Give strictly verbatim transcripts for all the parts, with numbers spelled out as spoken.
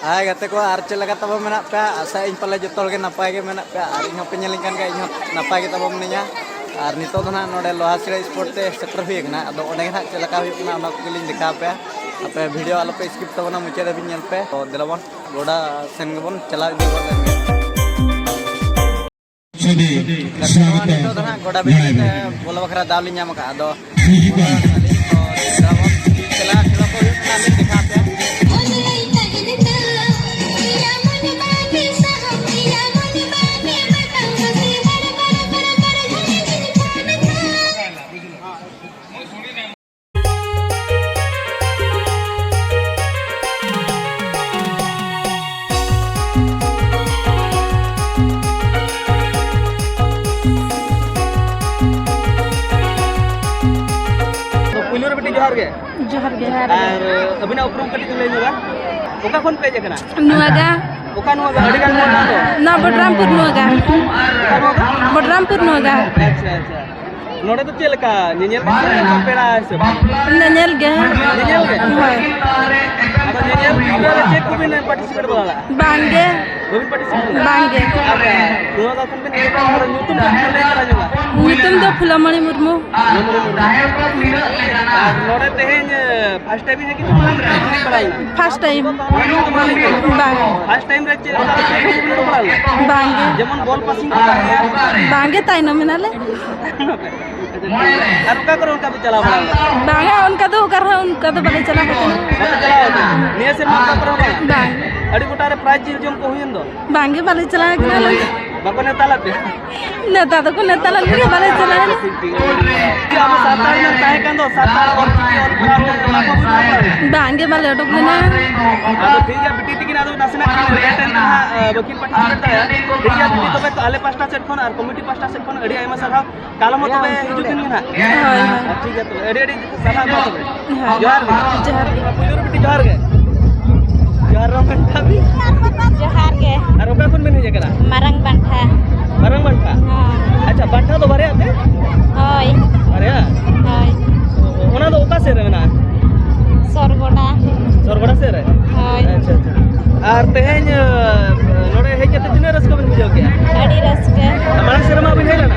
ᱦᱟᱭ ᱜᱟᱛᱮ ᱠᱚ, ᱟᱨ ᱪᱮᱫ ᱞᱮᱠᱟ ᱛᱟᱵᱚ ᱢᱮᱱᱟᱜ ᱯᱮᱭᱟ? ᱟᱥᱟᱭᱟᱹᱧ ᱯᱟᱞᱮ ᱡᱚᱛᱚ ᱦᱚᱲ ᱜᱮ ᱱᱟᱯᱟᱭ ᱜᱮ ᱢᱮᱱᱟᱜ ᱯᱮᱭᱟ, ᱟᱨ ᱤᱧ ᱦᱚᱸ ᱯᱮ ᱧᱮᱞᱤᱧ ᱠᱟᱱ ᱜᱮᱭᱟ, ᱤᱧ ᱦᱚᱸ ᱱᱟᱯᱟᱭ ᱜᱮ ᱛᱟᱵᱚ ᱢᱤᱱᱟᱹᱧᱟ᱾ ᱟᱨ ᱱᱤᱛᱚᱜ ᱫᱚ ᱱᱟᱦᱟᱜ ᱱᱚᱰᱮ ᱞᱳᱦᱟᱥᱤᱲᱟ ᱥᱯᱳᱨᱴ ᱛᱮ ᱥᱮᱴᱮᱨ ᱦᱩᱭ ᱟᱠᱟᱱᱟ᱾ ᱟᱫᱚ ᱚᱸᱰᱮ ᱜᱮ ᱱᱟᱦᱟᱜ ᱪᱮᱫ ᱞᱮᱠᱟ ᱦᱩᱭᱩᱜ ᱠᱟᱱᱟ, ᱚᱱᱟ ᱠᱚᱜᱮᱞᱤᱧ ᱫᱮᱠᱷᱟᱣ ᱯᱮᱭᱟ᱾ ᱟᱯᱮ ᱵᱷᱤᱰᱤᱭᱳ ᱟᱞᱚᱯᱮ ᱥᱠᱤᱯ ᱛᱟᱵᱚᱱᱟ, ᱢᱩᱪᱟᱹᱫ ᱫᱷᱟᱹᱵᱤᱡ ᱧᱮᱞ ᱯᱮ᱾ ᱛᱚ ᱫᱮᱞᱟ ᱵᱚᱱ ᱜᱚᱰᱟ ᱥᱮᱱ ᱜᱮᱵᱚᱱ ᱪᱟᱞᱟᱣ ᱤᱫᱤ ᱜᱚᱫ ᱞᱮᱱ ᱜᱮ᱾ ᱥᱩᱫᱷᱤ ᱜᱟᱛᱮ ᱠᱚ, ᱥᱟᱶᱛᱮ ᱱᱤᱛᱚᱜ ᱫᱚ ᱱᱟᱦᱟᱜ ᱜᱚᱰᱟ ᱵᱷᱤᱛᱤᱨ ᱛᱮ ᱵᱚᱞᱚ ᱵᱟᱠᱷᱨᱟ ᱫᱟᱣ ᱞᱤᱧ ᱧᱟᱢ ᱟᱠᱟᱫᱼᱟ᱾ ᱟᱫᱚ ᱠᱷᱮᱞᱟ ᱠᱷᱮᱞᱟ ᱠᱚ ᱦᱩᱭᱩᱜ ᱠᱟᱱᱟ, ᱞᱤᱧ ᱫᱮᱠᱷᱟᱣ ᱟᱯᱮᱭᱟ᱾ ᱛᱚ, ᱯᱩᱭᱞᱩ ᱨᱮ ᱵᱤᱴᱤ ᱡᱚᱦᱟᱨ ᱜᱮ᱾ ᱡᱚᱦᱟᱨ ᱜᱮ᱾ ᱟᱨ ᱟᱹᱵᱤᱱᱟᱜ ᱩᱯᱨᱩᱢ ᱠᱟᱹᱴᱤᱡ ᱵᱤᱱ ᱞᱟᱹᱭ ᱧᱚᱜᱟ? ᱚᱠᱟ ᱠᱷᱚᱱ ᱯᱮ ᱦᱮᱡ ᱟᱠᱟᱱᱟ? ᱱᱚᱣᱟ ᱜᱟ᱾ ᱚᱠᱟ ᱱᱚᱣᱟ ᱜᱟ? ᱟᱹᱰᱤ ᱜᱟᱱ ᱱᱚᱣᱟ ᱜᱟ ᱫᱚ᱾ ᱱᱚᱣᱟ ᱵᱚᱰᱨᱟᱢᱯᱩᱨ ᱱᱚᱣᱟ ᱜᱟ᱾ ᱚᱠᱟ ᱱᱚᱣᱟ ᱜᱟ? ᱵᱚᱰᱨᱟᱢᱯᱩᱨ ᱱᱚᱣᱟ ᱜᱟ᱾ ᱟᱪᱪᱷᱟ, ᱟᱪᱪᱷᱟ᱾ ᱱᱚᱰᱮ ᱫᱚ ᱪᱮᱫ ᱞᱮᱠᱟ ᱧᱮᱧᱮᱞ ᱥᱮ ᱯᱮᱲᱟ ᱦᱤᱥᱟᱹᱵ? ᱧᱮᱧᱮᱞ ᱜᱮ᱾ ᱧᱮᱧᱮᱞ ᱜᱮ? ᱦᱳᱭ᱾ ᱟᱫᱚ ᱧᱮᱧᱮᱞ ᱨᱮ ᱪᱮᱫ ᱠᱚᱵᱤᱱ participate ᱵᱟᱲᱟ ᱞᱮᱫᱟ? ᱵᱟᱝ ᱜᱮ᱾ ᱵᱟᱹᱵᱤᱱ participate ᱞᱮᱫᱟ? ᱵᱟᱝ ᱜᱮ᱾ ᱟᱨ ᱱᱚᱣᱟ ᱜᱟ ᱠᱷᱚᱱ ᱵᱤᱱ ᱦᱮᱡ ᱟᱠᱟᱱᱟ, ᱟᱫᱚ ᱧᱩᱛᱩᱢ ᱠᱟᱹᱴᱤᱡ ᱵᱤᱱ ᱞᱟᱹᱭ ᱛᱚᱨᱟ ᱧᱚᱜᱟ? ᱧᱩᱛᱩᱢ ᱫᱚ ᱯᱷᱩᱞᱟᱢᱚᱬᱤ ᱢᱩᱨᱢᱩ᱾ ᱟᱨ ᱱᱚᱰᱮ ᱛᱮᱦᱮᱧ first time ᱦᱮᱡ ᱠᱟᱛᱮ ᱵᱟᱲᱟᱭ ᱮᱱᱟ? First time᱾ ᱵᱟᱝ᱾ First time ᱨᱮ ᱪᱮᱫ ᱞᱮᱠᱟ ᱵᱟᱲᱟᱭ ᱮᱱᱟ? ᱵᱟᱝ ᱜᱮ᱾ ᱡᱮᱢᱚᱱ ᱵᱚᱞ ᱯᱟᱥᱤᱝ ᱠᱚ ᱛᱟᱦᱮᱸ᱾ ᱵᱟᱝ ᱜᱮ, ᱛᱟᱭᱱᱚᱢ ᱮᱱᱟᱞᱮ᱾ ᱟᱨ ᱚᱠᱟ ᱠᱚᱨᱮ ᱚᱱᱠᱟ ᱯᱮ ᱪᱟᱞᱟᱣ ᱵᱟᱲᱟ ᱞᱮᱱᱟ? ᱵᱟᱝᱟ, ᱚᱱᱠᱟ ᱫᱚ ᱚᱠᱟ ᱨᱮᱦᱚᱸ ᱚᱱᱠᱟ ᱫᱚ ᱵᱟᱞᱮ ᱪᱟᱞᱟᱣ ᱟᱠᱟᱱᱟ᱾ ᱵᱟᱯᱮ ᱪᱟᱞᱟᱣ ᱟᱠᱟᱱᱟ? ᱱᱤᱭᱟᱹ ᱥᱮᱨᱢᱟ ᱚᱠᱟ ᱠᱚᱨᱮ ᱦᱚᱸ ᱵᱟᱝ? ᱵᱟᱝ᱾ ᱟᱹᱰᱤ ᱜᱚᱴᱟ ᱨᱮ prize ᱡᱤᱞ ᱡᱚᱢ ᱠᱚ ᱦᱩᱭᱮᱱ ᱫᱚ? ᱵᱟᱝ ᱜᱮ, ᱵᱟᱞᱮ ᱪᱟᱞᱟᱣ ᱟᱠᱟᱱᱟ ᱟᱞᱮ ᱫᱚ᱾ ᱵᱟᱠᱚ ᱱᱮᱣᱛᱟ ᱞᱮᱫ ᱯᱮᱭᱟ? ᱱᱮᱣᱛᱟ ᱫᱚᱠᱚ ᱱᱮᱣᱛᱟ ᱞᱮᱫ ᱞᱮᱜᱮ, ᱵᱟᱞᱮ ᱪᱟᱞᱟᱣ ᱮᱱᱟ᱾ ᱟᱵᱚ ᱥᱟᱱᱛᱟᱲ ᱨᱮᱱᱟᱜ ᱛᱟᱦᱮᱸ ᱠᱟᱱ ᱫᱚ, ᱥᱟᱱᱛᱟᱲ ᱚᱞ ᱪᱤᱠᱤ ᱚᱞ ᱯᱟᱲᱦᱟᱣ ᱛᱮ ᱵᱟᱠᱚ ᱵᱩᱡᱷᱟᱹᱣ ᱫᱟᱲᱮᱭᱟᱜᱼᱟ᱾ ᱵᱟᱝ ᱜᱮ, ᱵᱟᱞᱮ ᱚᱰᱚᱠ ᱞᱮᱱᱟ᱾ ᱟᱫᱚ ᱴᱷᱤᱠ ᱜᱮᱭᱟ, ᱵᱤᱴᱤ ᱛᱤᱠᱤᱱ ᱟᱫᱚ ᱱᱟᱥᱮᱱᱟᱜ ᱠᱤᱱ late ᱮᱱ ᱛᱮ ᱦᱟᱸᱜ, ᱵᱟᱹᱠᱤᱱ participate ᱫᱟᱲᱮᱭᱟᱜᱼᱟ᱾ ᱴᱷᱤᱠ ᱜᱮᱭᱟ ᱵᱤᱴᱤ, ᱛᱚᱵᱮ ᱛᱚ ᱟᱞᱮ ᱯᱟᱦᱴᱟ ᱥᱮᱫ ᱠᱷᱚᱱ ᱟᱨ committee ᱯᱟᱦᱴᱟ ᱥᱮᱫ ᱠᱷᱚᱱ ᱟᱹᱰᱤ ᱟᱭᱢᱟ ᱥᱟᱨᱦᱟᱣ᱾ ᱠᱟᱞᱚᱢ ᱦᱚᱸ ᱛᱚᱵᱮ ᱦᱤᱡᱩᱜ ᱵᱤᱱ ᱜᱮ ᱱᱟᱦᱟᱜ᱾ ᱦᱳᱭ, ᱦᱳᱭ᱾ ᱴᱷᱤᱠ ᱜᱮᱭᱟ, ᱛᱚᱵᱮ ᱟᱹᱰᱤ ᱟᱹᱰᱤ ᱥᱟᱨᱦᱟᱣ ᱢᱟ ᱛᱚᱵᱮ᱾ ᱦᱳᱭ᱾ ᱡᱚᱦᱟᱨ ᱜᱮ᱾ ᱡᱚᱦᱟᱨ ᱜᱮ᱾ ᱯᱩᱭᱞᱩ ᱨᱮ ᱵᱤᱴᱤ ᱡᱚᱦᱟᱨ ᱜᱮ᱾ ᱡᱚᱦᱟᱨ ᱨᱮ ᱢᱮᱱ ᱠᱟᱜ ᱵᱤᱱ᱾ ᱡᱚᱦᱟᱨ ᱜᱮ᱾ ᱟᱨ ᱚᱠᱟ ᱠᱷᱚᱱ ᱵᱤᱱ ᱦᱮᱡ ᱟᱠᱟᱱᱟ? ᱢᱟᱨᱟᱝ ᱵᱟᱱᱴᱷᱟ᱾ ᱢᱟᱨᱟᱝ ᱵᱟᱱᱴᱷᱟ? ᱦᱚᱸ᱾ ᱟᱪᱪᱷᱟ, ᱵᱟᱱᱴᱷᱟ ᱫᱚ ᱵᱟᱨᱭᱟ ᱛᱮ? ᱦᱳᱭ᱾ ᱵᱟᱨᱭᱟ? ᱦᱳᱭ᱾ ᱚ, ᱚᱱᱟ ᱫᱚ ᱚᱠᱟ ᱥᱮᱫ ᱨᱮ ᱢᱮᱱᱟᱜᱼᱟ? ᱥᱚᱨᱜᱚᱰᱟ᱾ ᱥᱚᱨᱜᱚᱰᱟ ᱥᱮᱫ ᱨᱮ? ᱦᱳᱭ᱾ ᱟᱪᱪᱷᱟ, ᱟᱪᱪᱷᱟ᱾ ᱟᱨ ᱛᱮᱦᱮᱧ ᱱᱚᱰᱮ ᱦᱮᱡ ᱠᱟᱛᱮ ᱛᱤᱱᱟᱹᱜ ᱨᱟᱹᱥᱠᱟᱹ ᱵᱤᱱ ᱵᱩᱡᱷᱟᱹᱣ ᱠᱮᱫᱟ? ᱟᱹᱰᱤ ᱨᱟᱹᱥᱠᱟᱹ᱾ ᱢᱟᱲᱟᱝ ᱥᱮᱨᱢᱟ ᱵᱤᱱ ᱦᱮᱡ ᱞᱮᱱᱟ?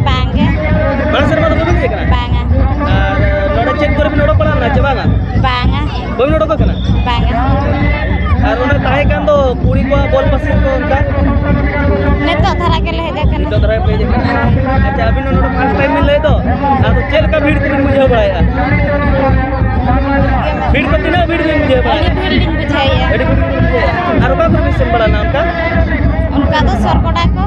ᱵᱟᱝᱜᱮ᱾ ᱢᱟᱲᱟᱝ ᱥᱮᱨᱢᱟ ᱫᱚ ᱵᱟᱵᱤᱱ ᱦᱮᱡ ᱠᱟᱱᱟ? ᱵᱟᱝᱟ᱾ ᱟᱨ ᱱᱚᱰᱮ ᱪᱮᱫ ᱠᱚᱨᱮ ᱵᱤᱱ ᱚᱰᱚᱠ ᱵᱟᱲᱟ ᱞᱮᱱᱟ ᱪᱮ ᱵᱟᱝᱟ? ᱵᱟᱝᱟ᱾ ᱵᱟᱹᱵᱤᱱ ᱚᱰᱚᱠ ᱟᱠᱟᱱᱟ? ᱵᱟᱝᱟ᱾ ᱟᱨ ᱚᱱᱟ ᱛᱟᱦᱮᱸ ᱠᱟᱱ ᱫᱚ ᱠᱩᱲᱤ ᱠᱚᱣᱟᱜ ᱵᱚᱞ ᱯᱟᱹᱥᱤᱨ ᱠᱚ ᱚᱱᱠᱟ? ᱱᱤᱛᱚᱜ ᱫᱷᱟᱨᱟ ᱜᱮᱞᱮ ᱦᱮᱡ ᱟᱠᱟᱱᱟ᱾ ᱱᱤᱛᱚᱜ ᱫᱷᱟᱨᱟ ᱜᱮᱯᱮ ᱦᱮᱡ ᱟᱠᱟᱱᱟ? ᱟᱪᱪᱷᱟ, ᱟᱹᱵᱤᱱ ᱦᱚᱸ ᱱᱚᱰᱮ first time ᱵᱤᱱ ᱞᱟᱹᱭ ᱫᱚ, ᱟᱫᱚ ᱪᱮᱫ ᱞᱮᱠᱟ ᱵᱷᱤᱲ ᱠᱚᱵᱤᱱ ᱵᱩᱡᱷᱟᱹᱣ ᱵᱟᱲᱟᱭᱮᱫᱼᱟ? ᱵᱷᱤᱲ ᱠᱚ ᱛᱤᱱᱟᱹᱜ ᱵᱷᱤᱲ ᱵᱤᱱ ᱵᱩᱡᱷᱟᱹᱣ ᱵᱟᱲᱟᱭᱮᱫᱼᱟ? ᱟᱹᱰᱤ ᱵᱷᱤᱲ ᱞᱤᱧ ᱵᱩᱡᱷᱟᱹᱣᱮᱫᱼᱟ᱾ ᱟᱹᱰᱤ ᱵᱷᱤᱲ ᱵᱤᱱ ᱵᱩᱡᱷᱟᱹᱣᱮᱫᱼᱟ᱾ ᱟᱨ ᱚᱠᱟ ᱠᱚᱨᱮ ᱵᱤᱱ ᱥᱮᱱ ᱵᱟᱲᱟ ᱞᱮᱱᱟ ᱚᱱᱠᱟ? ᱚᱱᱠᱟ ᱫᱚ ᱥᱚᱨᱠᱚᱰᱟ ᱠᱚ᱾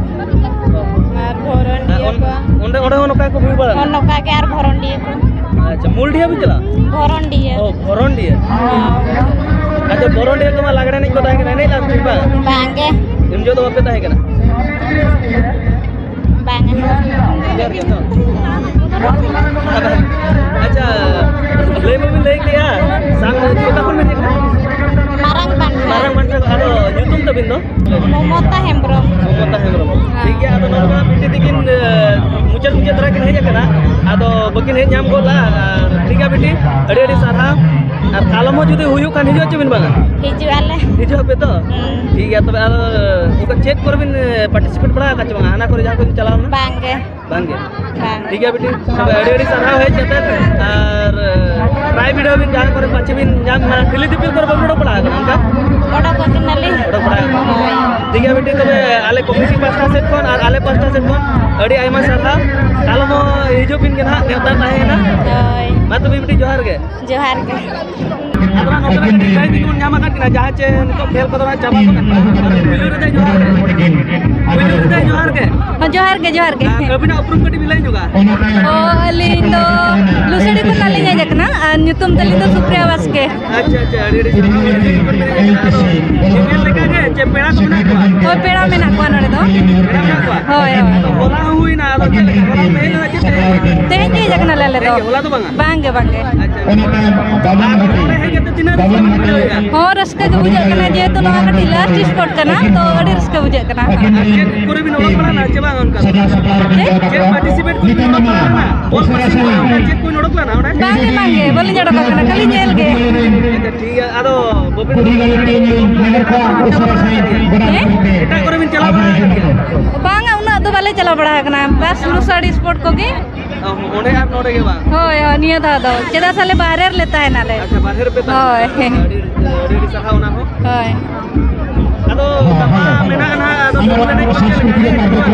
ᱟᱨ ᱵᱷᱚᱨᱚᱱᱰᱤᱭᱟᱹ ᱚᱸᱰᱮ ᱦᱚᱸ ᱱᱚᱝᱠᱟ ᱜᱮᱠᱚ ᱵᱷᱤᱲ ᱵᱟᱲᱟᱜᱼᱟ? ᱦᱚᱸ, ᱱᱚᱝᱠᱟ ᱜᱮ ᱟᱨ ᱵᱷᱚᱨᱚᱱᱰᱤᱭᱟᱹ ᱠᱚ᱾ ᱟᱪᱪᱷᱟ, ᱢᱩᱞᱰᱤᱦᱟ ᱵᱤᱱ ᱪᱟᱞᱟᱜᱼᱟ? ᱵᱷᱚᱨᱚᱱᱰᱤᱭᱟᱹ᱾ ᱚ, ᱵᱷᱚᱨᱚᱱᱰᱤᱦᱟ᱾ ᱦᱚᱸ᱾ ᱟᱪᱪᱷᱟ, ᱵᱷᱚᱨᱚᱱᱰᱤᱦᱟ ᱠᱚᱢᱟ ᱞᱟᱜᱽᱲᱮ ᱮᱱᱮᱡ ᱠᱚ ᱛᱟᱦᱮᱸ ᱠᱟᱱᱟ, ᱮᱱᱮᱡ ᱞᱮᱫᱟ ᱵᱤᱱ ᱵᱟᱝ? ᱵᱟᱝ ᱜᱮ᱾ ᱩᱱ ᱡᱚᱦᱚᱜ ᱫᱚ ᱵᱟᱯᱮ ᱛᱟᱦᱮᱸ ᱠᱟᱱᱟ? ᱵᱟᱝ ᱜᱮ᱾ ᱟᱪᱪᱷᱟ, ᱞᱟᱹᱭ ᱢᱟᱵᱤᱱ ᱞᱟᱹᱭ ᱠᱮᱜᱼᱟ, ᱥᱟᱝ ᱚᱠᱟ ᱠᱷᱚᱱ ᱵᱤᱱ ᱦᱮᱡ ᱠᱟᱱᱟ? ᱢᱟᱨᱟᱝ ᱵᱟᱱᱫᱷᱟ᱾ ᱢᱟᱨᱟᱝ ᱵᱟᱱᱫᱷᱟ, ᱟᱫᱚ ᱧᱩᱛᱩᱢ ᱛᱟᱵᱤᱱ ᱫᱚ? ᱢᱚᱢᱚᱛᱟ ᱦᱮᱢᱵᱨᱚᱢ᱾ ᱢᱚᱢᱚᱛᱟ ᱦᱮᱢᱵᱨᱚᱢ᱾ ᱦᱮᱸ᱾ ᱴᱷᱤᱠ ᱜᱮᱭᱟ, ᱟᱫᱚ ᱱᱚᱰᱮ ᱢᱟ ᱵᱤᱴᱤ ᱛᱤᱠᱤᱱ, ᱮ, ᱢᱩᱪᱟᱹᱫ ᱢᱩᱪᱟᱹᱫ ᱫᱷᱟᱨᱟ ᱠᱤᱱ ᱦᱮᱡ ᱟᱠᱟᱱᱟ, ᱟᱫᱚ ᱵᱟᱹᱠᱤᱱ ᱦᱮᱡ ᱧᱟᱢ ᱜᱚᱫ ᱞᱮᱱᱟ᱾ ᱟᱨ ᱴᱷᱤᱠ ᱜᱮᱭᱟ ᱵᱤᱴᱤ, ᱟᱹᱰᱤ ᱟᱹᱰᱤ ᱥᱟᱨᱦᱟᱣ᱾ ᱟᱨ ᱠᱟᱞᱚᱢ ᱦᱚᱸ ᱡᱩᱫᱤ ᱦᱩᱭᱩᱜ ᱠᱷᱟᱱ ᱦᱤᱡᱩᱜ ᱟᱪᱮ ᱵᱤᱱ ᱵᱟᱝᱟ? ᱦᱤᱡᱩᱜ ᱟᱞᱮ᱾ ᱦᱤᱡᱩᱜ ᱟᱯᱮ ᱛᱚ? ᱦᱩᱸ᱾ ᱴᱷᱤᱠ ᱜᱮᱭᱟ, ᱛᱚᱵᱮ ᱟᱨ ᱚᱱᱠᱟ ᱪᱮᱫ ᱠᱚᱨᱮ ᱵᱤᱱ, ᱮ, participate ᱵᱟᱲᱟ ᱟᱠᱟᱫ ᱪᱮ ᱵᱟᱝᱟ? ᱦᱟᱱᱟ ᱠᱚᱨᱮ ᱡᱟᱦᱟᱸ ᱠᱚᱨᱮ ᱵᱤᱱ ᱪᱟᱞᱟᱣ ᱞᱮᱱᱟ? ᱵᱟᱝ ᱜᱮ᱾ ᱵᱟᱝ ᱜᱮ? ᱵᱟᱝ᱾ ᱴᱷᱤᱠ ᱜᱮᱭᱟ ᱵᱤᱴᱤ, ᱛᱚᱵᱮ ᱟᱹᱰᱤ ᱟᱹᱰᱤ ᱥᱟᱨᱦᱟᱣ ᱦᱮᱡ ᱠᱟᱛᱮ᱾ ᱟᱨ, ᱮ, try ᱵᱤᱰᱟᱹᱣ ᱵᱤᱱ ᱡᱟᱦᱟᱸ ᱠᱚᱨᱮ ᱯᱟᱪᱷᱮ ᱵᱤᱱ ᱧᱟᱢ ᱢᱟ, ᱴᱷᱤᱞᱤ ᱫᱤᱯᱤᱞ ᱠᱚᱨᱮ ᱵᱟᱵᱤᱱ ᱚᱰᱚᱠ ᱵᱟᱲᱟ ᱟᱠᱟᱱᱟ ᱚᱱᱠᱟ? ᱚᱰᱚᱠ ᱟᱠᱟᱱᱟᱞᱤᱧ᱾ ᱚᱰᱚᱠ ᱵᱟᱲᱟ ᱟᱠᱟᱱᱟ᱾ ᱦᱳᱭ᱾ ᱴᱷᱤᱠ ᱜᱮᱭᱟ ᱵᱤᱴᱤ, ᱛᱚᱵᱮ ᱟᱞᱮ ᱠᱚᱢᱤᱴᱤ ᱯᱟᱥᱴᱟ ᱥᱮᱫ ᱠᱷᱚᱱ ᱟᱨ ᱟᱞᱮ ᱯᱟᱥᱴᱟ ᱥᱮᱫ ᱠᱷᱚᱱ ᱟᱹᱰᱤ ᱟᱭᱢᱟ ᱥᱟᱨᱦᱟᱣ᱾ ᱠᱟᱞᱚᱢ ᱦᱚᱸ ᱦᱤᱡᱩᱜ ᱵᱤᱱ ᱜᱮ ᱱᱟᱦᱟᱜ, ᱱᱮᱣᱛᱟ ᱛᱟᱦᱮᱸᱭᱮᱱᱟ᱾ ᱦᱳᱭ᱾ ᱢᱟ ᱛᱚᱵᱮ ᱵᱤᱴᱤ, ᱡᱚᱦᱟᱨ ᱜᱮ᱾ ᱡᱚᱦᱟᱨ ᱜᱮ᱾ ᱟᱫᱚ ᱱᱟᱜ ᱱᱚᱛᱮ ᱨᱮ ᱠᱟᱹᱴᱤᱡ ᱜᱟᱹᱭ ᱛᱤᱠᱤ ᱵᱚᱱ ᱧᱟᱢ ᱟᱠᱟᱫ ᱠᱤᱱᱟ, ᱡᱟᱦᱟᱸ ᱪᱮ ᱱᱤᱛᱚᱜ ᱠᱷᱮᱞ ᱠᱚᱫᱚ ᱱᱟᱜ ᱪᱟᱵᱟ ᱜᱚᱫ ᱟᱠᱟᱱᱟ᱾ ᱟᱫᱚ ᱯᱩᱭᱞᱩ ᱨᱮᱫᱚ ᱡᱚᱦᱟᱨ ᱜᱮ᱾ ᱯᱩᱭᱞᱩ ᱨᱮᱫᱚ ᱡᱚᱦᱟᱨ ᱜᱮ᱾ ᱦᱚᱸ, ᱡᱚᱦᱟᱨ ᱜᱮ, ᱡᱚᱦᱟᱨ ᱜᱮ᱾ ᱟᱨ ᱟᱹᱵᱤᱱᱟᱜ ᱩᱯᱨᱩᱢ ᱠᱟᱹᱴᱤᱡ ᱵᱤᱱ ᱞᱟᱹᱭ ᱧᱚᱜᱟ? ᱚ, ᱟᱹᱞᱤᱧ ᱫᱚ ᱞᱩᱥᱟᱹᱲᱤ ᱠᱷᱚᱱᱟᱜ ᱞᱤᱧ ᱦᱮᱡ ᱟᱠᱟᱱᱟ ᱟᱨ ᱧᱩᱛᱩᱢ ᱛᱟᱹᱞᱤᱧ ᱫᱚ ᱥᱩᱯᱨᱤᱭᱟ ᱵᱟᱥᱠᱮ᱾ ᱟᱪᱪᱷᱟ, ᱟᱪᱪᱷᱟ, ᱟᱹᱰᱤ, ᱟᱹᱰᱤ ᱥᱟᱨᱦᱟᱣ᱾ ᱟᱹᱰᱤ ᱥᱟᱨᱦᱟᱣ᱾ ᱧᱮᱧᱮᱞ ᱞᱮᱠᱟ ᱜᱮ ᱪᱮ ᱯᱮᱲᱟ ᱠᱚ ᱢᱮᱱᱟᱜ ᱠᱚᱣᱟ? ᱦᱳᱭ, ᱯᱮᱲᱟ ᱢᱮᱱᱟᱜ ᱠᱚᱣᱟ ᱱᱚᱰᱮ ᱫᱚ᱾ ᱯᱮᱲᱟ ᱢᱮᱱᱟᱜ ᱠᱚᱣᱟ? ᱦᱳᱭ, ᱦᱳᱭ᱾ ᱟᱫᱚ ᱦᱚᱞᱟ ᱦᱚᱸ ᱦᱩᱭᱱᱟ, ᱟᱫᱚ ᱪᱮᱫ ᱞᱮᱠᱟ? ᱦᱚᱞᱟ ᱯᱮ ᱦᱮᱡ ᱞᱮᱱᱟ ᱪᱮ ᱛᱮᱦᱮᱧ? ᱛᱮᱦᱮᱧ ᱜᱮ ᱦᱮᱡ ᱟᱠᱟᱱᱟᱞᱮ ᱟᱞᱮ ᱫᱚ᱾ ᱛᱮᱦᱮᱧ ᱜᱮ, ᱦᱚᱞᱟ ᱫᱚ ᱵᱟᱝᱟ? ᱵᱟᱝ ᱜᱮ, ᱵᱟᱝ ᱜᱮ᱾ ᱟᱪᱪᱷᱟ, ᱚᱱᱟ ᱛᱟᱭᱚᱢ ᱵᱟᱵᱚᱱ ᱜᱷᱟᱴᱤ, ᱵᱟᱵᱚᱱ ᱜᱷᱟᱴᱤ᱾ ᱦᱚᱸ, ᱨᱟᱹᱥᱠᱟᱹ ᱜᱮ ᱵᱩᱡᱷᱟᱹᱜ ᱠᱟᱱᱟ, ᱡᱮᱦᱮᱛᱩ ᱱᱚᱣᱟ ᱠᱟᱹᱴᱤᱡ last spot ᱠᱟᱱᱟ, ᱛᱚ ᱟᱹᱰᱤ ᱨᱟᱹᱥᱠᱟᱹ ᱵᱩᱡᱷᱟᱹᱜ ᱠᱟᱱᱟ᱾ ᱟᱨ ᱪᱮᱫ ᱠᱚᱨᱮ ᱵᱤᱱ ᱚᱰᱚᱠ ᱵᱟᱲᱟ ᱞᱮᱱᱟ ᱪᱮ ᱵᱟᱝ ᱚᱱᱠᱟ ᱫᱚ? ᱥᱟᱡᱟᱣ ᱥᱟᱯᱲᱟᱣ ᱪᱮᱫ? ᱪᱮᱫ participate ᱠᱚ ᱵᱤᱱ ᱚᱰᱚᱠ ᱵᱟᱲᱟ ᱞᱮᱱᱟ? ᱵᱚᱞ ᱯᱟᱹᱥᱤ ᱠᱚ ᱚᱱᱠᱟ ᱪᱮᱫ ᱠᱚ ᱵᱤᱱ ᱚᱰᱚᱠ ᱞᱮᱱᱟ ᱚᱸᱰᱮ? ᱵᱟᱝᱜᱮ, ᱵᱟᱝᱜᱮ, ᱵᱟᱹᱞᱤᱧ ᱚᱰᱚᱠ ᱟᱠᱟᱱᱟ, ᱠᱷᱟᱹᱞᱤ ᱧᱮᱞ ᱜᱮ᱾ ᱟᱪᱪᱷᱟ, ᱴᱷᱤᱠ ᱜᱮᱭᱟ, ᱟᱫᱚ ᱵᱟᱹᱵᱤᱱ ᱠᱩᱲᱤ ᱜᱟᱹᱰᱤ ᱴᱤᱢ ᱢᱮᱱᱟᱜ ᱠᱚᱣᱟ, ᱩᱥᱟᱹᱨᱟ ᱥᱟᱺᱦᱤᱡ ᱜᱚᱰᱟ ᱦᱮᱸ? ᱫᱷᱟᱨᱮ ᱛᱮ᱾ ᱮᱴᱟᱜ ᱠᱚᱨᱮ ᱵᱤᱱ ᱪᱟᱞᱟᱣ ᱵᱟᱲᱟ ᱟᱠᱟᱱ ᱜᱮᱭᱟ? ᱵᱟᱝᱟ, ᱩᱱᱟᱹᱜ ᱫᱚ ᱵᱟᱞᱮ ᱪᱟᱞᱟᱣ ᱵᱟᱲᱟ ᱟᱠᱟᱱᱟ, ᱵᱟᱥ ᱞᱩᱥᱟᱹᱲ spot ᱠᱚᱜᱮ᱾ ᱚ, ᱚᱸᱰᱮ ᱟᱨ ᱱᱚᱰᱮ ᱜᱮ ᱵᱟᱝ? ᱦᱳᱭ, ᱦᱳᱭ, ᱱᱤᱭᱟᱹ ᱫᱷᱟᱣ ᱫᱚ᱾ ᱪᱮᱫᱟᱜ ᱥᱮ ᱟᱞᱮ ᱵᱟᱦᱨᱮ ᱨᱮᱞᱮ ᱛᱟᱦᱮᱱᱟᱞᱮ᱾ ᱟᱪᱪᱷᱟ, ᱵᱟᱦᱨᱮ ᱨᱮᱯᱮ ᱛᱟᱦᱮᱱᱟ᱾ ᱦᱳᱭ᱾ ᱟᱹᱰᱤ, ᱟᱹᱰᱤ, ᱟᱹᱰᱤ ᱥᱟᱨᱦᱟᱣ ᱚᱱᱟ ᱦᱚᱸ᱾ ᱦᱳᱭ᱾ ᱟᱫᱚ ᱜᱟᱯᱟ ᱢᱮᱱᱟᱜᱼᱟ ᱱᱟᱦᱟᱜ, ᱟᱫᱚ ᱵᱚᱞ ᱮᱱᱮᱡ ᱠᱚ ᱪᱮᱫ ᱞᱮᱠᱟ?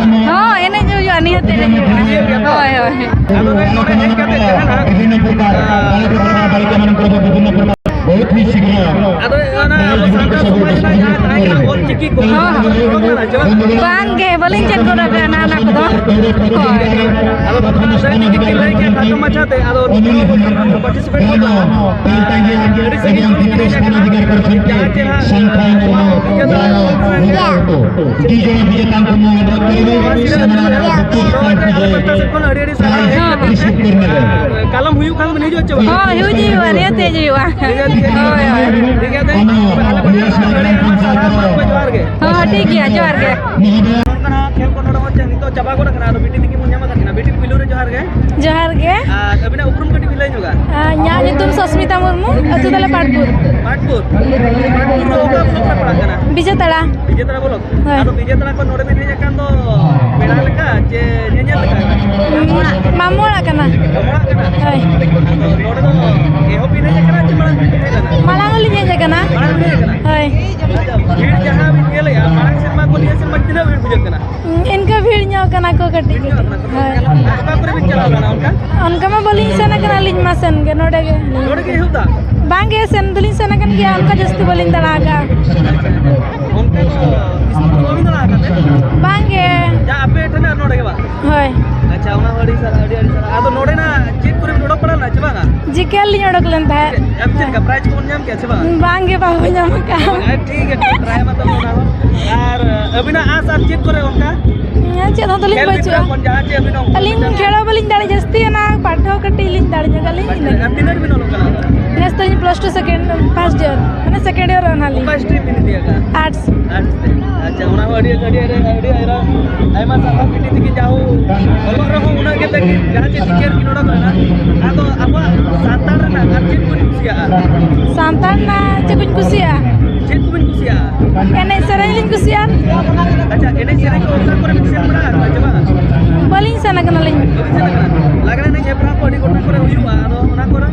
ᱦᱚᱸ, ᱮᱱᱮᱡ ᱦᱩᱭᱩᱜᱼᱟ, ᱱᱤᱦᱟᱹᱛ ᱮᱱᱮᱡ ᱦᱩᱭᱩᱜᱼᱟ᱾ ᱦᱳᱭ, ᱦᱳᱭ᱾ ᱟᱫᱚ ᱱᱚᱰᱮ ᱦᱮᱡ ᱠᱟᱛᱮ ᱡᱟᱦᱟᱸ ᱱᱟᱦᱟᱜ, ᱵᱚᱦᱩᱛ ᱦᱤ ᱥᱤᱠᱷᱱᱟᱹ᱾ ᱟᱫᱚ ᱚᱱᱟ ᱟᱵᱚ ᱥᱟᱱᱛᱟᱲ ᱥᱚᱢᱟᱡᱽ ᱨᱮᱱᱟᱜ ᱡᱟᱦᱟᱸ ᱛᱟᱦᱮᱸ ᱠᱟᱱᱟ ᱚᱞ ᱪᱤᱠᱤ ᱠᱚ, ᱦᱚᱸ᱾ ᱚᱱᱟ ᱠᱚ ᱵᱟᱝ ᱜᱮ, ᱵᱟᱹᱞᱤᱧ ᱪᱮᱫ ᱜᱚᱫ ᱟᱠᱟᱱᱟ ᱚᱱᱟ ᱠᱚᱫᱚ᱾ ᱦᱳᱭ᱾ ᱟᱫᱚ ᱱᱚᱣᱟ ᱫᱚ ᱟᱹᱰᱤ ᱠᱤᱪᱷᱩ ᱞᱟᱹᱭ ᱠᱮᱫ ᱠᱷᱟᱴᱚ ᱢᱟᱪᱷᱟ ᱛᱮ, ᱟᱫᱚ participate ᱠᱚ ᱟᱹᱰᱤ ᱥᱟᱺᱜᱤᱧ ᱠᱷᱚᱱ ᱠᱚ ᱦᱮᱡ ᱟᱠᱟᱱᱟ᱾ ᱡᱟᱦᱟᱸ ᱪᱮ ᱦᱟᱸᱜ ᱥᱟᱱᱛᱟᱲ ᱢᱚᱨᱢᱚ ᱡᱟᱦᱟᱸ ᱰᱤᱡᱮ ᱵᱤᱡᱮᱛᱟ ᱠᱚ ᱱᱚᱣᱟ ᱫᱚ ᱛᱟᱹᱨᱤ ᱥᱟᱢᱟᱱᱟ ᱨᱮ ᱵᱟᱯᱩ ᱥᱟᱱᱛᱟᱲ ᱠᱚ ᱡᱮ ᱟᱹᱰᱤ ᱥᱟᱱᱛᱟᱲ ᱠᱚ ᱨᱤᱥᱤᱵᱷ ᱠᱚᱨᱱᱟ ᱨᱮ᱾ ᱠᱟᱞᱚᱢ ᱦᱩᱭᱩᱜ ᱠᱷᱟᱱ ᱵᱤᱱ ᱦᱤᱡᱩᱜᱼᱟ ᱪᱮ ᱵᱟᱝ? ᱦᱚᱸ, ᱦᱤᱡᱩᱜ ᱦᱩᱭᱩᱜᱼᱟ, ᱱᱤᱦᱟᱹᱛ ᱦᱤᱡᱩᱜ ᱦᱩᱭᱩᱜᱼᱟ᱾ ᱴᱷᱤᱠ ᱜᱮᱭᱟ, ᱴᱷᱤᱠ ᱜᱮᱭᱟ᱾ ᱚᱱᱟ ᱟᱞᱮ ᱯᱟᱦᱴᱟ ᱥᱮᱫ ᱠᱷᱚᱱ ᱟᱹᱰᱤ ᱟᱹᱰᱤ ᱥᱟᱨᱦᱟᱣ᱾ ᱡᱚᱦᱟᱨ ᱜᱮ᱾ ᱦᱚᱸ, ᱴᱷᱤᱠ ᱜᱮᱭᱟ, ᱡᱚᱦᱟᱨ ᱜᱮ᱾ ᱱᱚᱝᱠᱟᱱᱟᱜ ᱠᱷᱮᱞ ᱠᱚ ᱱᱚᱰᱮ ᱦᱚᱸ ᱪᱮᱫ ᱱᱤᱛᱚᱜ ᱪᱟᱵᱟ ᱜᱚᱫ ᱟᱠᱟᱱᱟ, ᱟᱫᱚ ᱵᱤᱴᱤ ᱛᱤᱠᱤᱱ ᱵᱚᱱ ᱧᱟᱢ ᱟᱠᱟᱫ ᱠᱤᱱᱟ᱾ ᱵᱤᱴᱤ, ᱯᱩᱭᱞᱩ ᱨᱮ ᱡᱚᱦᱟᱨ ᱜᱮ᱾ ᱡᱚᱦᱟᱨ ᱜᱮ᱾ ᱟᱨ ᱟᱹᱵᱤᱱᱟᱜ ᱩᱯᱨᱩᱢ ᱠᱟᱹᱴᱤᱡ ᱵᱤᱱ ᱞᱟᱹᱭ ᱧᱚᱜᱟ? ᱟᱨ ᱤᱧᱟᱹᱜ ᱧᱩᱛᱩᱢ ᱥᱚᱥᱢᱤᱛᱟ ᱢᱩᱨᱢᱩ, ᱟᱹᱛᱩ ᱛᱟᱞᱮ ᱯᱟᱴᱯᱩᱨ᱾ ᱯᱟᱴᱯᱩᱨ? ᱯᱟᱴᱯᱩᱨ ᱫᱚ ᱚᱠᱟ ᱵᱞᱚᱠ ᱨᱮ ᱯᱟᱲᱟᱜ ᱠᱟᱱᱟ? ᱵᱤᱡᱮᱛᱟᱲᱟ᱾ ᱵᱤᱡᱮᱛᱟᱲᱟ ᱵᱞᱚᱠ? ᱦᱳᱭ᱾ ᱟᱫᱚ ᱵᱤᱡᱮᱛᱟᱲᱟ ᱠᱷᱚᱱ ᱱᱚᱰᱮ ᱵᱤᱱ ᱦᱮᱡ ᱟᱠᱟᱱ ᱫᱚ ᱯᱮᱲᱟ ᱞᱮᱠᱟ ᱪᱮ ᱧᱮᱧᱮᱞ ᱞᱮᱠᱟ? ᱢᱟᱢᱚ ᱚᱲᱟᱜ ᱠᱟᱱᱟ᱾ ᱢᱟᱢᱚ ᱚᱲᱟᱜ ᱠᱟᱱᱟ? ᱦᱳᱭ᱾ ᱟᱫᱚ ᱱᱚᱰᱮ ᱫᱚ ᱮᱦᱚᱵ ᱵᱤᱱ ᱦᱮᱡ ᱟᱠᱟᱱᱟ ᱪᱮ ᱢᱟᱲᱟᱝ ᱵᱤᱱ ᱦᱮᱡ ᱞᱮᱱᱟ? ᱢᱟᱲᱟᱝ ᱦᱚᱸᱞᱤᱧ ᱦᱮᱡ ᱟᱠᱟᱱᱟ᱾ ᱢᱟᱲᱟᱝ ᱵᱤᱱ ᱦᱮᱡ ᱟᱠᱟᱱᱟ? ᱦᱳᱭ᱾ ᱟᱪᱪᱷᱟ, ᱵᱷᱤᱲ ᱡᱟᱦᱟᱸ ᱵᱤᱱ ᱧᱮᱞᱮᱜᱼᱟ, ᱢᱟᱲᱟᱝ ᱥᱮᱨᱢᱟ ᱠᱚ ᱱᱤᱭᱟᱹ ᱥᱮᱨᱢᱟ ᱛᱤᱱᱟᱹᱜ ᱵᱷᱤᱲ ᱵᱩᱡᱷᱟᱹᱜ ᱠᱟᱱᱟ? ᱤᱱᱠᱟᱹ ᱵᱷᱤᱲ ᱧᱚᱜ ᱠᱟᱱᱟ ᱠᱚ ᱠᱟᱹᱴᱤᱡ ᱵᱷᱤᱲ ᱧᱚᱜ ᱠᱟᱹᱴᱤᱡ᱾ ᱠᱟᱱᱟ ᱠᱚ? ᱦᱳᱭ᱾ ᱟᱨ ᱚᱠᱟ ᱠᱚᱨᱮ ᱵᱤᱱ ᱪᱟᱞᱟᱣ ᱞᱮᱱᱟ ᱚᱱᱠᱟ? ᱚᱱᱠᱟ ᱢᱟ ᱵᱟᱹᱞᱤᱧ ᱥᱮᱱ ᱟᱠᱟᱱᱟ, ᱟᱹᱞᱤᱧ ᱢᱟ ᱥᱮᱱ ᱜᱮ ᱱᱚᱰᱮ ᱜᱮ᱾ ᱱᱚᱰᱮ ᱜᱮ ᱮᱦᱚᱵ ᱫᱟ? ᱵᱟᱝ ᱜᱮ, ᱥᱮᱱ ᱫᱚᱞᱤᱧ ᱥᱮᱱ ᱟᱠᱟᱱ ᱜᱮᱭᱟ, ᱚᱱᱠᱟ ᱡᱟᱹᱥᱛᱤ ᱵᱟᱹᱞᱤᱧ ᱫᱟᱬᱟ ᱟᱠᱟᱫᱼᱟ᱾ ᱟᱪᱪᱷᱟ, ᱟᱪᱪᱷᱟ᱾ ᱚᱱᱠᱟ ᱫᱚ ᱥᱠᱩᱞ ᱫᱚ ᱵᱟᱹᱵᱤᱱ ᱫᱟᱬᱟ ᱟᱠᱟᱫ ᱛᱮ? ᱵᱟᱝ ᱜᱮ᱾ ᱡᱟ ᱟᱯᱮ ᱴᱷᱮᱱ ᱟᱨ ᱱᱚᱰᱮ ᱜᱮ ᱵᱟᱝ? ᱦᱳᱭ᱾ ᱟᱪᱪᱷᱟ, ᱚᱱᱟ ᱦᱚᱸ ᱟᱹᱰᱤ ᱥᱟᱨᱦᱟᱣ, ᱟᱹᱰᱤ, ᱟᱹᱰᱤ ᱥᱟᱨᱦᱟᱣ᱾ ᱟᱫᱚ ᱱᱚᱰᱮᱱᱟᱜ ᱪᱮᱫ ᱠᱚᱨᱮ ᱵᱤᱱ ᱚᱰᱚᱠ ᱵᱟᱲᱟ ᱞᱮᱱᱟ ᱪᱮ ᱵᱟᱝᱟ? ᱡᱤᱠᱮᱞ ᱞᱤᱧ ᱚᱰᱚᱠ ᱞᱮᱱ ᱛᱟᱦᱮᱸᱫ᱾ ᱟᱨ ᱪᱮᱫ ᱞᱮᱠᱟ, prize ᱠᱚᱵᱚᱱ ᱧᱟᱢ ᱠᱮᱜᱼᱟ ᱥᱮ ᱵᱟᱝᱟ? ᱵᱟᱝ ᱜᱮ, ᱵᱟᱝ ᱧᱟᱢ ᱟᱠᱟᱫᱼᱟ᱾ ᱟᱨ ᱴᱷᱤᱠ ᱜᱮᱭᱟ, ᱴᱷᱤᱠ, try ᱢᱟ ᱛᱟᱵᱚᱱ ᱚᱱᱟ ᱦᱚᱸ᱾ ᱟᱨ ᱟᱹᱵᱤᱱᱟᱜ ᱟᱸᱥ ᱟᱨ ᱪᱮᱫ ᱠᱚᱨᱮ ᱚᱱᱠᱟ? ᱪᱮᱫ ᱦᱚᱸ ᱫᱚᱞᱤᱧ ᱠᱷᱮᱞ ᱵᱟᱹᱪᱩᱜᱼᱟ᱾ ᱵᱷᱤᱛᱨᱤ ᱠᱷᱚᱱ ᱡᱟᱦᱟᱸ ᱪᱮᱫ ᱵᱤᱱ ᱚᱞ ᱟᱹᱞᱤᱧ ᱠᱟᱱᱟ? ᱠᱷᱮᱞ ᱦᱚᱸ ᱵᱟᱹᱞᱤᱧ ᱫᱟᱲᱮ ᱡᱟᱹᱥᱛᱤ, ᱚᱱᱟ ᱯᱟᱲᱦᱟᱣ ᱠᱟᱹᱴᱤᱡ ᱞᱤᱧ ᱫᱟᱲᱮ ᱧᱚᱜ ᱟᱹᱞᱤᱧ, ᱤᱱᱟᱹ ᱜᱮ᱾ ᱟᱨ ᱛᱤᱱᱟᱹᱜ ᱨᱮᱵᱤᱱ ᱚᱞᱚᱜ ᱠᱟᱱᱟ? ᱱᱮᱥ ᱫᱚᱞᱤᱧ plus two second, first year, ᱢᱟᱱᱮ second year ᱨᱮ ᱱᱟᱦᱟᱜ ᱞᱤᱧ᱾ ᱚᱠᱟ stream ᱵᱤᱱ ᱤᱫᱤ ᱟᱠᱟᱫᱼᱟ? Arts᱾ Arts ᱛᱮ᱾ ᱟᱪᱪᱷᱟ, ᱚᱱᱟ ᱦᱚᱸ ᱟᱹᱰᱤ, ᱟᱹᱰᱤ, ᱟᱹᱰᱤ, ᱟᱹᱰᱤ ᱟᱭᱢᱟ, ᱟᱹᱰᱤ ᱟᱭᱢᱟ ᱥᱟᱨᱦᱟᱣ ᱵᱤᱴᱤ ᱛᱤᱠᱤᱱ, ᱡᱟᱦᱳ ᱚᱞᱚᱜ ᱨᱮᱦᱚᱸ ᱩᱱᱟᱹᱜ ᱜᱮ ᱛᱟᱹᱠᱤᱱ, ᱡᱟᱦᱟᱸ ᱪᱮᱫ ᱪᱤᱠᱟᱹ ᱨᱮᱠᱤᱱ ᱚᱰᱚᱠ ᱞᱮᱱᱟ᱾ ᱟᱫᱚ ᱟᱵᱚᱣᱟᱜ ᱥᱟᱱᱛᱟᱲ ᱨᱮᱱᱟᱜ ᱟᱨ ᱪᱮᱫ ᱠᱚ ᱠᱩᱥᱤᱭᱟᱜᱼᱟ? ᱥᱟᱱᱛᱟᱲ ᱨᱮᱱᱟᱜ ᱪᱮᱫ ᱠᱚᱧ ᱠᱩᱥᱤᱭᱟᱜᱼᱟ? ᱪᱮᱫ ᱠᱚᱵᱤᱱ ᱠᱩᱥᱤᱭᱟᱜᱼᱟ? ᱮᱱᱮᱡ ᱥᱮᱨᱮᱧ ᱞᱤᱧ ᱠᱩᱥᱤᱭᱟᱜᱼᱟ᱾ ᱟᱪᱪᱷᱟ, ᱮᱱᱮᱡ ᱥᱮᱨᱮᱧ ᱠᱚ ᱚᱠᱟ ᱠᱚᱨᱮ ᱵᱤᱱ ᱥᱮᱱ ᱵᱟᱲᱟ ᱟᱠᱟᱱᱟ ᱪᱮ ᱵᱟᱝ? ᱵᱟᱹᱞᱤᱧ ᱥᱮᱱ ᱟᱠᱟᱱᱟᱞᱤᱧ᱾ ᱵᱟᱹᱵᱤᱱ ᱥᱮᱱ ᱟᱠᱟᱱᱟ? ᱞᱟᱜᱽᱲᱮ ᱮᱱᱮᱡ ᱦᱮᱯᱨᱟᱣ ᱠᱚ ᱟᱹᱰᱤ ᱜᱚᱴᱟ ᱠᱚᱨᱮ ᱦᱩᱭᱩᱜᱼᱟ, ᱟᱫᱚ ᱚᱱᱟ ᱠᱚᱨᱮ?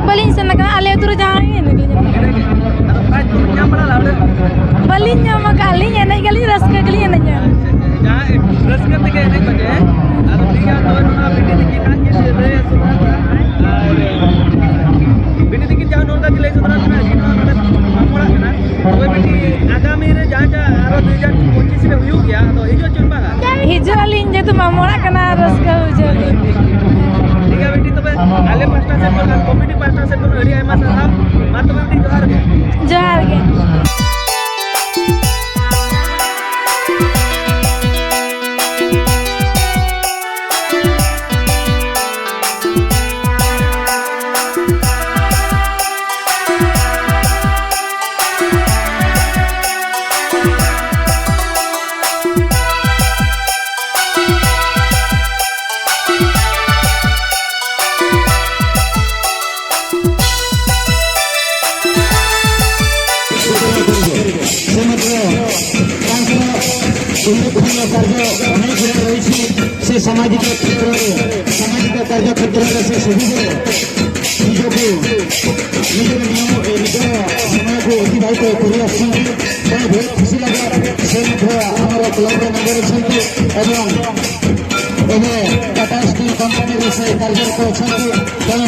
ᱵᱟᱹᱞᱤᱧ ᱥᱮᱱ ᱟᱠᱟᱱᱟ, ᱟᱞᱮ ᱟᱹᱛᱩ ᱨᱮ ᱡᱟᱦᱟᱸ ᱦᱩᱭᱩᱜᱼᱟ, ᱤᱱᱟᱹ ᱜᱮᱞᱤᱧ ᱮᱱᱮᱡ ᱜᱮ᱾ ᱟᱫᱚ prize ᱠᱚᱵᱤᱱ ᱧᱟᱢ ᱵᱟᱲᱟ ᱞᱮᱫᱟ ᱚᱸᱰᱮ? ᱵᱟᱹᱞᱤᱧ ᱧᱟᱢ ᱟᱠᱟᱫᱼᱟ ᱞᱤᱧ, ᱮᱱᱮᱡ ᱜᱮᱞᱤᱧ ᱨᱟᱹᱥᱠᱟᱹ ᱜᱮᱞᱤᱧ ᱮᱱᱮᱡᱟ᱾ ᱟᱪᱪᱷᱟ, ᱟᱪᱪᱷᱟ, ᱡᱟᱦᱟᱸ ᱨᱟᱹᱥᱠᱟᱹ ᱛᱮᱜᱮ ᱮᱱᱮᱡ ᱢᱮ᱾ ᱟᱫᱚ ᱴᱷᱤᱠ ᱜᱮᱭᱟ, ᱛᱚᱵᱮ ᱱᱚᱣᱟ ᱵᱤᱴᱤ ᱛᱤᱠᱤᱱ ᱦᱟᱸᱜ ᱠᱤᱱ ᱞᱟᱹᱭ ᱥᱚᱫᱚᱨ ᱠᱟᱜᱼᱟ᱾ ᱟᱨ ᱵᱤᱴᱤ ᱛᱤᱠᱤᱱ ᱡᱟᱦᱟᱸ ᱱᱚᱝᱠᱟ ᱠᱤᱱ ᱞᱟᱹᱭ ᱥᱚᱫᱚᱨ ᱠᱟᱱᱟ, ᱟᱹᱠᱤᱱ ᱦᱚᱸ ᱱᱚᱰᱮ ᱢᱟᱜ ᱢᱚᱬᱟᱜ ᱠᱟᱱᱟ᱾ ᱛᱚᱵᱮ ᱵᱤᱴᱤ, ᱟᱜᱟᱢᱤ ᱨᱮ ᱡᱟᱦᱟᱸ ᱡᱟᱦᱟᱸ ᱟᱨᱚ ᱫᱩ ᱦᱟᱡᱟᱨ ᱯᱚᱸᱪᱤᱥ ᱨᱮ ᱦᱩᱭᱩᱜ ᱜᱮᱭᱟ, ᱟᱫᱚ ᱦᱤᱡᱩᱜ ᱟᱪᱚ ᱵᱟᱝᱟ? ᱦᱤᱡᱩᱜ ᱟᱹᱞᱤᱧ, ᱡᱮᱦᱮᱛᱩ ᱢᱟᱜ ᱢᱚᱬᱟᱜ ᱠᱟᱱᱟ, ᱨᱟᱹᱥᱠᱟᱹ ᱵᱩᱡᱷᱟᱹᱣ ᱞᱤᱧ᱾ ᱴᱷᱤᱠ ᱜᱮᱭᱟ ᱵᱤᱴᱤ, ᱛᱚᱵᱮ ᱟᱞᱮ ᱯᱟᱥᱴᱟ ᱥᱮᱫ ᱠᱷᱚᱱ ᱟᱨ ᱠᱚᱢᱤᱴᱤ ᱯᱟᱥᱴᱟ ᱥᱮᱫ ᱠᱷᱚᱱ ᱟᱹᱰᱤ ᱟᱭᱢᱟ ᱥᱟᱨᱦᱟᱣ᱾ ᱢᱟ ᱛᱚᱵᱮ ᱵᱤᱴᱤ, ᱡᱚᱦᱟᱨ ᱜᱮ᱾ ᱡᱚᱦᱟᱨ ᱜᱮ᱾ ସେ ସାମାଜିକ କ୍ଷେତ୍ରରେ, ସାମାଜିକ କାର୍ଯ୍ୟ କ୍ଷେତ୍ରରେ ସେ ସୁବିଧାରେ ନିଜକୁ, ନିଜର ନିୟମ, ଏ, ନିଜର ସମୟକୁ ଅତିବାହିତ କରି ଆସୁଛନ୍ତି। ତେଣୁ ବହୁତ ଖୁସି ଲାଗେ। ସେ ମଧ୍ୟ ଆମର କ୍ଲବର ମେମ୍ବର ଅଛନ୍ତି ଏବଂ ଏବେ ଟାଟା ଷ୍ଟିଲ୍ କମ୍ପାନୀରେ ସେ କାର୍ଯ୍ୟରତ ଅଛନ୍ତି। ତେଣୁ